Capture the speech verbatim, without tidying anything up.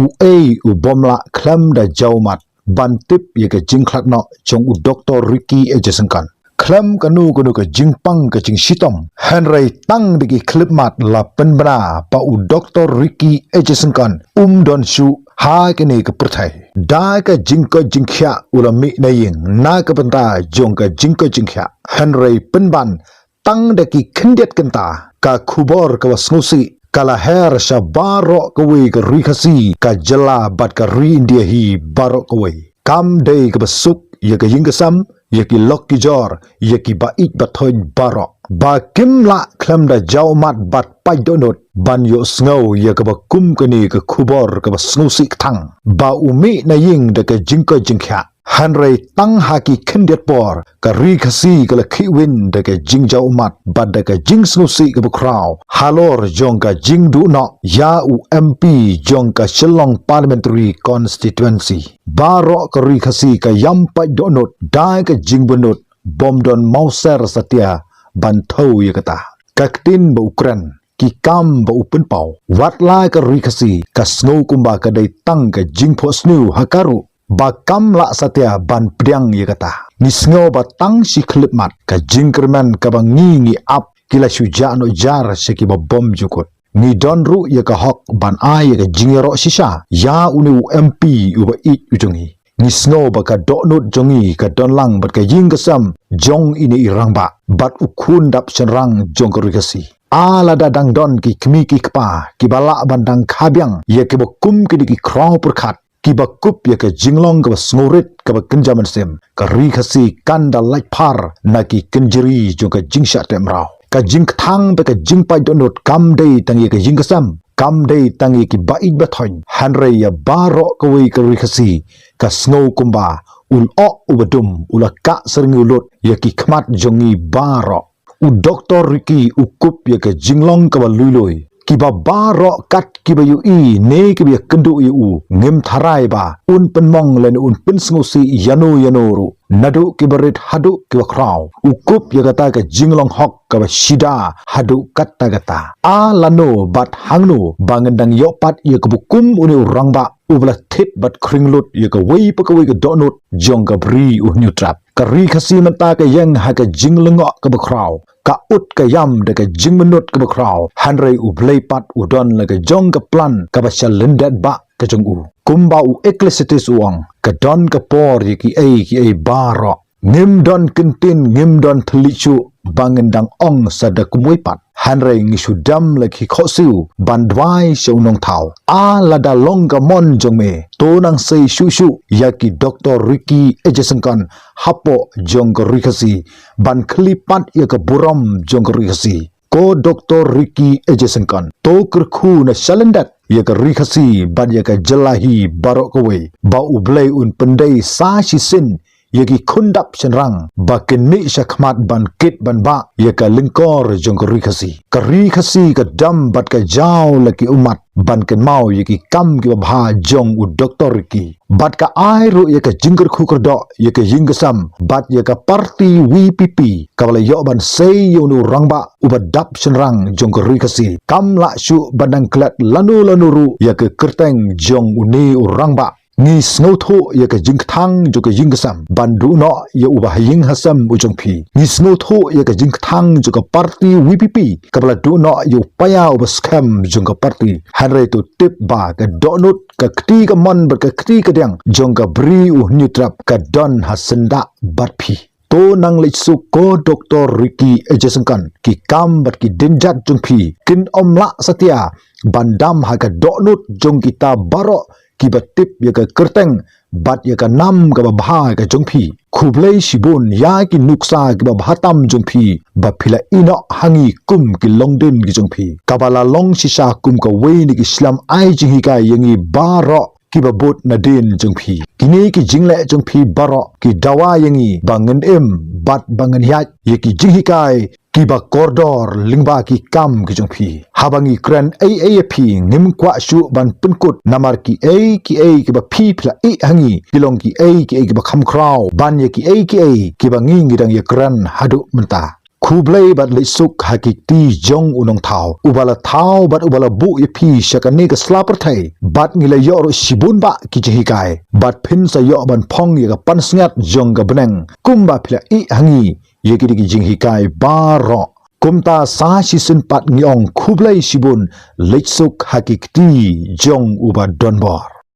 U ei u bym lah khlem da jaw ummat ban tip ïa ka jingkhlad noh jong u Doktor Ricky A J Syngkon. Khlem kano kano ka jingpang ka jingshitom, hynrei tang da ki khyllipmat la pynbna ba u Doktor Ricky A J Syngkon um don shuh ha kane ka pyrthei. Da ka jingkoit jingkhiah u la mih na ïing na ka bynta jong ka jingkoit jingkhiah, hynrei pynban tang da ki khyndiat kynta, ka khubor kaba sngewsih ka la her sha baroh kawei ka Ri Khasi, ka jylla bad ka Ri India hi baroh kawei. Kam dei kaba suk ïa ka ïing ka sem, ïa ki lok ki jor, ïa ki ba ïeit ba thoiñ baroh, ba kim lah khlem da jaw ummat bad pait dohnud ban ïohsngew ïa kaba kum kane ka khubor kaba sngewsih kthang, ba u mih na ïing da ka jingkoit jingkhiah. Hynrei tang ha ki khyndiat por, ka Ri Khasi ka la khihwin da ka jingjaw ummat bad da ka jingsngewsih kaba khraw halor jong ka jingduh noh ïa u M P jong ka Shillong Parliamentary Constituency. Baroh ka Ri Khasi ka ïam pait dohnud da ka jingbynnud, bym don mawser satia ban thew ïa kata. Ka ktien ba u kren, ki kam ba u pynpaw, wat la ka Ri Khasi ka sngew kumba ka dei tang ka jingphohsniew ha ka ruh, ba kam lah satia ban pdiang ïa kata. Ngi sngew ba tang shi khyllipmat, ka jingkyrmen kaba ngi ngi ap ki la shu jah noh jar sha kiba bym jukut. Ngi don ruh ïa ka hok ban ai ïa ka jingïaroh shisha ïa une u M P uba ïeit u jong ngi. Ngi sngew ba ka dohnud jong ngi ka don lang bad ka ïing ka sem jong ine i rangbah bad u khun dap shynrang jong ka Ri Khasi. A lada dang don ki kmie ki kpa kiba lah ban dang kha biang ïa kiba kum kine ki khraw pyrkhat, kiba kup ïa ka jinglong kaba sngewrit kaba kynja mynsiem, ka Ri Khasi kan da lait phar na ki kynjri jong ka jingshah teh mraw. Ka jingkthang bad ka jingpait dohnud kam dei tang ïa ka ïing ka sem, kam dei tang ïa ki ba ïeit ba thoiñ, hynrei ïa baroh kawei ka Ri Khasi. Ka sngew kumba u lyoh uba dum u la kah syrngiew lut ïa ki khmat jong ngi baroh. U Doktor Ricky u kup ïa ka jinglong kaba lui lui. Kiba baroh kat kiba ïohi ne kiba ïakynduh ïa u, ngim tharai ba un pynmong lane un pynsngewsih ïano ïano ruh, naduh kiba rit haduh kiba khraw. U kup ïa kata ka jinglong hok kaba shida haduh katta katta. A lano bad hangno ba ngin dang ïoh pat ïa kaba kum une u rangbah uba la thied bad khring lut ïa kawei pa kawei ka dohnud jong ka Bri u Hynñiewtrep. Ka Ri Khasi mynta ka ïeng ha ka jinglyngngoh kaba khraw, ka ud ka ïam da ka jingmynnud kaba khraw, hynrei U Blei pat u don la ka jong ka plan kaba sha lyndet bah ka jong u. Kumba u Ecclesiastes u ong, ka don ka por ïa kiei kiei baroh. Ngim don kyntien, ngim don thylliej shuh ba ngin dang ong sa da kumwei pat. Hynrei ngi shu dem la ki khohsiew ban duwai sha u Nongthaw. A lada long ka mon jong me, to nang sei shuh shuh ïa ki Doktor Ricky A J Syngkon hapoh jong ka Ri Khasi, ban khyllie pat ïa ka burom jong ka Ri Khasi. Ko Doktor Ricky A J Syngkon, to kyrkhu na sha lyndet ïa ka Ri Khasi bad ïa ka jylla hi baroh kawei, ba U Blei un pyndei sa shisien ïa ki khun dap shynrang ba kin mih sha khmat ban kit ban bah ïa ka lyngkor jong ka Ri Khasi. Ka Ri Khasi ka dem bad ka jaw la ki ummat ban kynmaw ïa ki kam kiba bha jong u Doktor Ricky. Bad ka ai ruh ïa ka jingkyrkhu kyrdoh ïa ka ïing ka sem bad ïa ka parti V P P kaba la ïoh ban sei ïa une u rangbah uba dap shynrang jong ka Ri Khasi. Kam lah shuh ban dang klet lano lano ruh ïa ka kyrteng jong une u rangbah. Ngi sngewthuh ïa ka jingkthang jong ka ïing ka sem ban duh noh ïa uba ha ïing ha sem u jong phi. Ngi sngewthuh ïa ka jingkthang jong ka parti V P P kaba la duh noh ïa u paia uba skhem jong ka parti. Hynrei to tip ba ka dohnud, ka kti kamon bad ka kti kadiang jong ka Bri u Hynñiewtrep ka don ha syndah bad phi. To nang leit suk ko Doktor Ricky A J Syngkon, ki kam bad ki dienjat jong phi kin ym lah satia ban dam ha ka dohnud jong kita baroh kiba tip ïa ka kyrteng bad ïa ka nam kaba bha ka jong phi. Khublei shibun ïa ki nuksa kiba bha tam jong phi ba phi la ïeh noh ha ngi kum ki longdien ki jong phi, kaba la long shisha kum kawei na ki shlem ai jinghikai ïa ngi baroh kiba bud nadien jong phi. Kine ki jingleh jong phi baroh ki dawa ïa ngi ba ngin im bad ba ngin ïaid ïa ki jinghikai kiba kordor lyngba ki kam ki jong phi. Haba ngi kren ei ei ïa phi, ngim kwah shuh ban pynkut, namar kiei kiei kiba phi phi la ïeh ha ngi ki long kiei kiei kiba kham khraw ban ïa kiei kiei kiba ngi ngi dang ïakren haduh mynta. Khublei bad leit suk ha ki kti jong u Nongthaw, uba la thaw bad uba la buh ïa phi sha kane ka sla pyrthei. Bad ngi la ïoh ruh shibun bah ki jinghikai, bad phin sa ïoh ban phong ïa ka pansngiat jong ka bneng kumba phi la ïeh ha ngi ïa kine ki jinghikai baroh. Kumta sa shisien pat ngi ong khublei shibun, leit suk ha ki kti jong uba donbor.